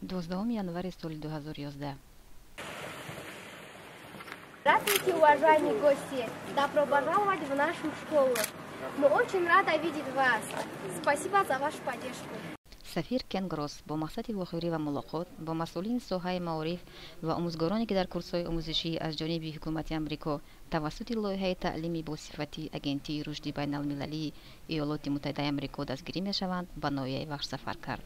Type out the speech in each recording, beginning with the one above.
12 январи соли 2011. Здравствуйте, уважаемые гости! Добро пожаловать в нашу школу! Мы очень рады видеть вас! Спасибо за вашу поддержку! Сафир Кен Гросс бо мақсади вохӯрӣ ва мулоқот бо масъулини соҳаи маориф ва омӯзгороне, ки дар курсҳои омӯзишӣ аз ҷониби ҳукумати Амрико тавассути лоиҳаи таълими босифатии Агентии рушди байналмилалии Иёлоти Муттаҳидаи Амрико дастгирӣ мешаванд, ба ноҳияи Вахш сафар кард.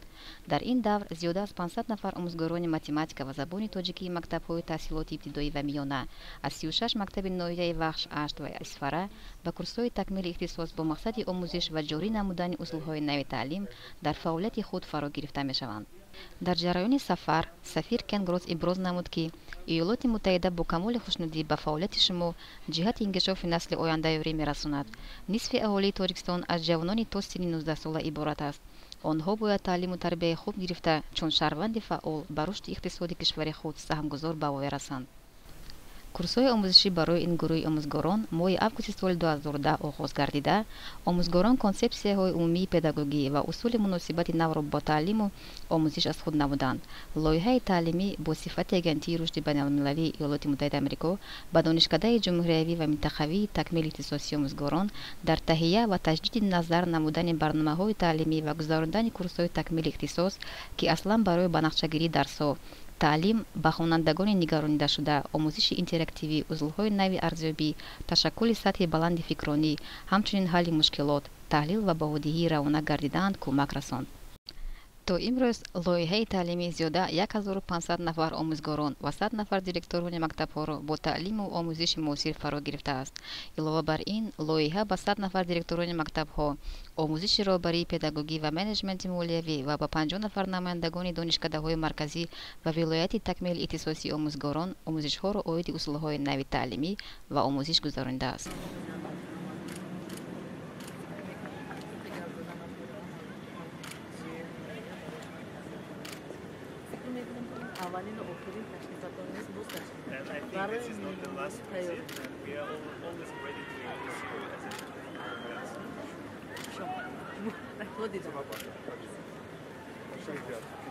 Дар ин давр зиёда аз 500 нафар омӯзгорони математика ва забони тоҷикии мактабҳои таҳсилоти ибтидоӣ ва миёна аз 36 мактаби ноҳияи Вахш, Ашт ва Исфара ба курсҳои такмили ихтисос бо мақсади омӯзиш ва ҷорӣ намудани усулҳои нави таълим дар фаъолияти худ фаро гирифта мешаванд. Дар ҷараёни сафар сафир Кен Гросс иброз намуд, ки Иёлоти Муттаҳида бо камоли хушнудӣ ба фаъолияти шумо ҷиҳати инкишофи насли оянда ёрӣ мерасонад. Нисфи аҳолии Тоҷикистон аз ҷавонони то синни 19сола иборат аст. Онҳо бояд таълиму тарбияи хуб гирифта, чун шаҳрванди фаъол ба рушди иқтисоди кишвари худ саҳмгузор ба воя расанд. Курсҳои омӯзишӣ барои ин гурӯҳи омӯзгорон моҳи августи соли 2010 оғоз гардида, омӯзгорон консепсияҳои умумии педагогӣ ва усули муносибати навро бо таълиму омӯзиш аз худ намуданд. Лоиҳаи таълимӣ бо сифати Агентии рушди байналмилалии Иёлоти Муттаҳидаи Амрико ба Донишкадаи ҷумҳуриявӣ ва минтақавии такмили ихтисосии омӯзгорон дар таҳия ва таҷдиди назар намудани барномаҳои таълимӣ ва гузарондани курсҳои такмили ихтисос, ки аслан барои банақшагирии дарсҳо, таълим ба хонандагони нигаронидашуда, омӯзиши интерактивӣ, усулҳои нави арзёбӣ, ташаккули сатҳи баланди фикронӣ, ҳамчунин ҳалли мушкилот, таҳлил ва баҳодиҳӣ равона гардидаанд, кӯмак расонд. То имрӯз лоиҳаи таълимӣ зиёда 1500 нафар омӯзгорон ва 100 нафар директорони мактабҳоро бо таълиму омӯзиши муосир фаро гирифтааст. Илова бар ин, лоиҳа ба 100 нафар директорони мактабҳо омӯзиши роҳбарии педагогӣ ва менеҷменти молиявӣ ва ба 50 нафар намояндагони донишкадаҳои марказӣ ва вилояти такмили ихтисосии омӯзгорон омӯзишҳоро оиди усулҳои нави таълимӣ ва омӯзиш гузаронидааст. Аввалину охирин ташрифатон нест, боз And I think this is not the last visit, and we are always ready to receive you as a friends. Дидам.